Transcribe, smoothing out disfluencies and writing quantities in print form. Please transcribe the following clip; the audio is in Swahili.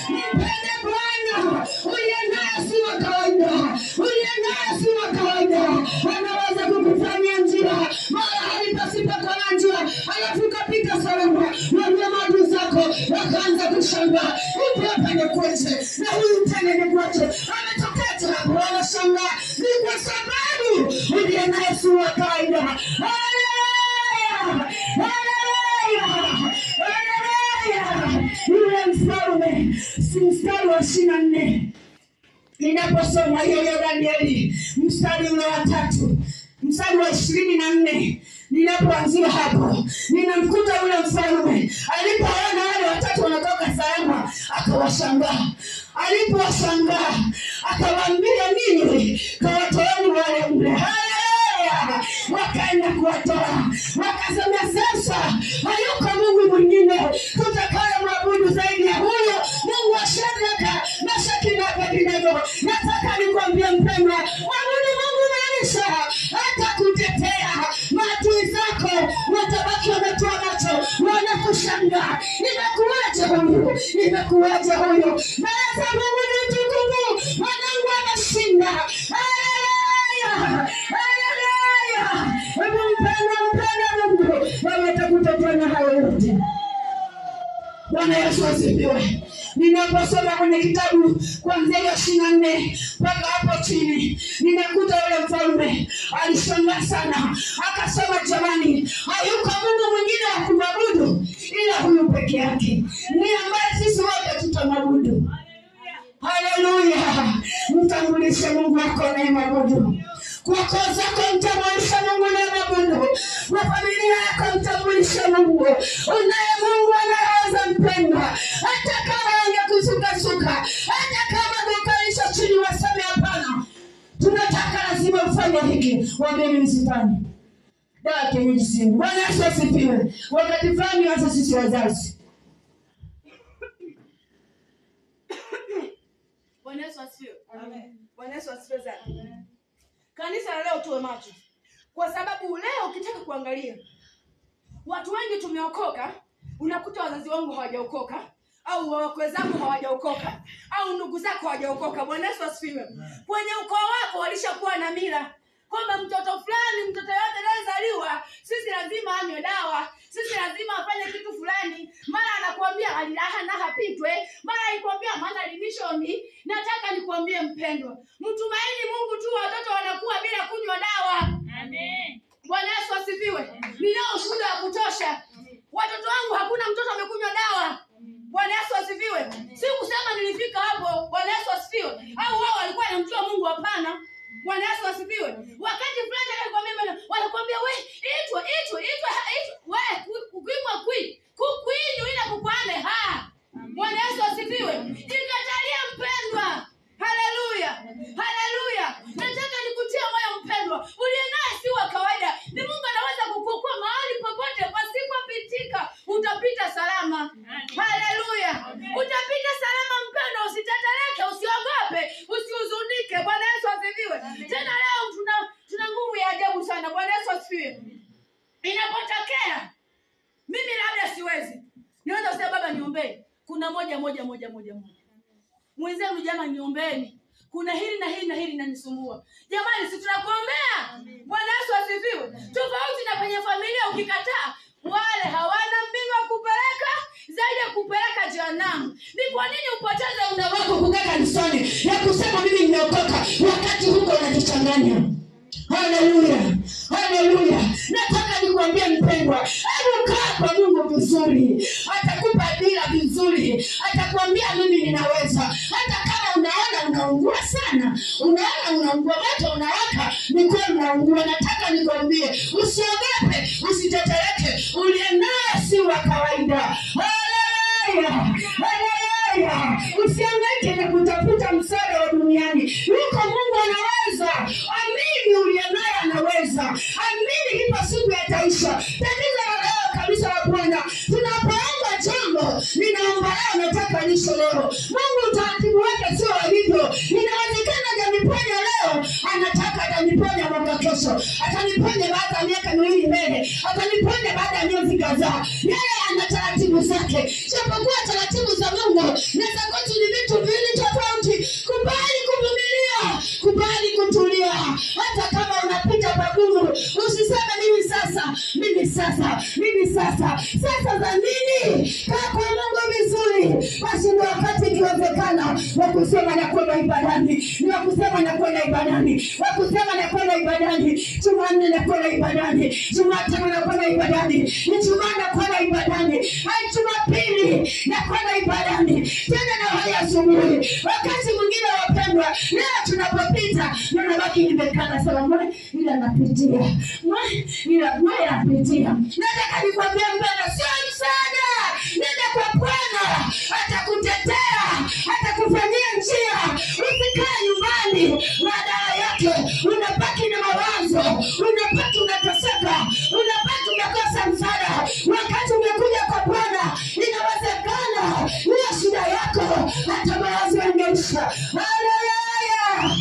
Mpende Bwana uliye naye si wa kawaida, uliye naye si wa kawaida. Anaweza kukufanyia njia mahali pasipokuwa na njia, alafu ukapita salama. Wale maadui zako wakaanza kushangaa, huyu hapa ni kweche na huyu tena ni kweche, ametokea hapo, wanashangaa. Ni kwa sababu uliye naye si wa kawaida. Haleluya, haleluya, haleluya. Yule mfalme, si mstari wa 24 ninaposoma hiyo ya Danieli mstari ule wa 3, mstari wa 24, ninapoanzia hapo ninamkuta yule mfalme alipoona wale watatu wanatoka salama akawashangaa. Alipowashangaa akawaambia, nini kawatoeni wale mle. Haleluya! Wakaenda kuwatoa, wakasema sasa hayuko Mungu mwingine tutakaye mwabudu zaidi ya huyo Mungu wa Shadraka, Meshaki na Abednego. Nataka nikwambie mpendwa, mwabudu Mungu maisha hatakutetea. Maadui zako watabaki wametoa macho, wanakushangaa, imekuwaje huyu, imekuwaje huyu? Mbele za Mungu ni mtukufu, mwanangu ameshinda. Haleluya, haleluya. Hebu mpende, mpende Mungu, wewe atakutetea na hayo yote. Bwana Yesu asifiwe. Ninaposoma kwenye kitabu kuanzia 24 mpaka hapo chini, ninakuta yule mfalme alishangaa sana, akasema jamani, hayuko Mungu mwingine wa kumwabudu ila huyu peke yake, ni ambaye sisi wote tutamwabudu. Haleluya! Mtambulishe Mungu wako unayemwabudu. Kwa koo zako mtambulishe Mungu unayemwabudu. Kwa familia yako mtambulishe Mungu. Unaye Mungu anayeweza mpendwa. Hata kama wangekusuka-suka, hata kama kukalisha chini waseme hapana, tunataka lazima ufanye hiki, waambie mimi sifanyi. Dawa kienyeji si. Bwana Yesu asifiwe. Wakati fulani hasa sisi wazazi. Bwana Yesu asifiwe. Amen. Bwana Yesu asifiwe sana. Amen. Kanisa la leo tuwe macho. Kwa sababu leo ukitaka kuangalia, watu wengi tumeokoka, unakuta wazazi wangu hawajaokoka, au wakwe zangu hawajaokoka, au ndugu zako hawajaokoka. Bwana Yesu asifiwe. Kwenye ukoo wako walishakuwa na mila kwamba mtoto fulani, mtoto yote anayezaliwa, sisi lazima anywe dawa, sisi lazima afanye kitu fulani. Mara anakuambia alilaha na hapitwe, mara anakuambia maana limishoni. Nataka nikuambie mpendwa, mtumaini Mungu tu, watoto wanakuwa bila kunywa dawa. Amen. Bwana Yesu asifiwe. Ninao ushuhuda wa kutosha. Watoto wangu hakuna mtoto amekunywa dawa. Bwana Yesu asifiwe. Si kusema nilifika hapo. Bwana Yesu asifiwe. Au wao walikuwa wanamjua Mungu? Hapana. Bwana Yesu asifiwe. Wakati fulani alikwambia, wanakuambia we itwe itwe itwe we kukwimwa kwi kukwinyu ila kukwame ha. Bwana Yesu asifiwe. Jikatalie mpendwa. Haleluya, haleluya. Nataka nikutie moyo mpendwa, uliye naye si wa kawaida. Ni Mungu anaweza kukuokoa mahali popote pasipopitika, utapita salama. Haleluya, utapita salama mpendwa, usitetereke, usiogope, usihuzunike. Bwana Yesu asifiwe. Tena leo tuna nguvu ya ajabu sana. Bwana Yesu asifiwe. Inapotokea mimi labda siwezi, niweza kusema baba niombee, kuna moja moja moja moja moja. Mwenzenu jamani niombeeni, kuna hili na hili na hili linanisumbua. Jamani, si tunakuombea. Bwana Yesu asifiwe. Tofauti na kwenye familia ukikataa, wale hawana mbingu ya kupeleka zaidi ya kupeleka jehanamu. Ni kwa nini upoteze muda wako kukaa kanisani na kusema mimi nimeokoka wakati huko unajichanganya? Haleluya, haleluya. Nataka nikuambie mpendwa, hebu kaa kwa Mungu vizuri, atakupa dira vizuri, atakwambia mimi ninaweza. Hata kama unaona unaungua sana, unaona unaungua moto unawaka, ni kweli unaungua. Nataka nikwambie usiogope, usitetereke, uliye naye si wa kawaida. Haleluya, haleluya. Usihangaike na kutafuta msaada wa duniani, yuko Mungu anaweza. Amini uliye naye anaweza. Amini ipo siku yataisha. Tatizo la leo kabisa la Bwana, tunapoomba jambo, ninaomba leo, nataka nisho leo. Mungu utaratibu wake sio hivyo. Inawezekana hajaniponya leo, anataka ataniponya mwaka kesho, ataniponya baada ya miaka miwili mbele, ataniponya baada ya miezi kadhaa. Yeye ana taratibu zake, japokuwa taratibu za Mungu na za kwetu ni sana wa kusema na kwenda ibadani, ni wa kusema na kwenda ibadani, wa kusema na kwenda ibadani. Jumanne na kwenda ibadani, Jumatano na kwenda ibadani, Ijumaa na kwenda ibadani, ai Jumapili na kwenda ibadani tena na haya asubuhi. Wakati mwingine wapendwa, leo tunapopita nabaki nimekaa sema mbona ila napitia, ila mbona napitia. Nataka nikwambie mpendwa, sio msaada. Nenda kwa Bwana, atakutetea, atakufanyia njia. Usikae nyumbani, badala yake unabaki na mawazo, unabaki unateseka, unabaki unakosa msaada. Wakati umekuja kwa Bwana, inawezekana hiyo shida yako hata mawazo yangeisha. Haleluya!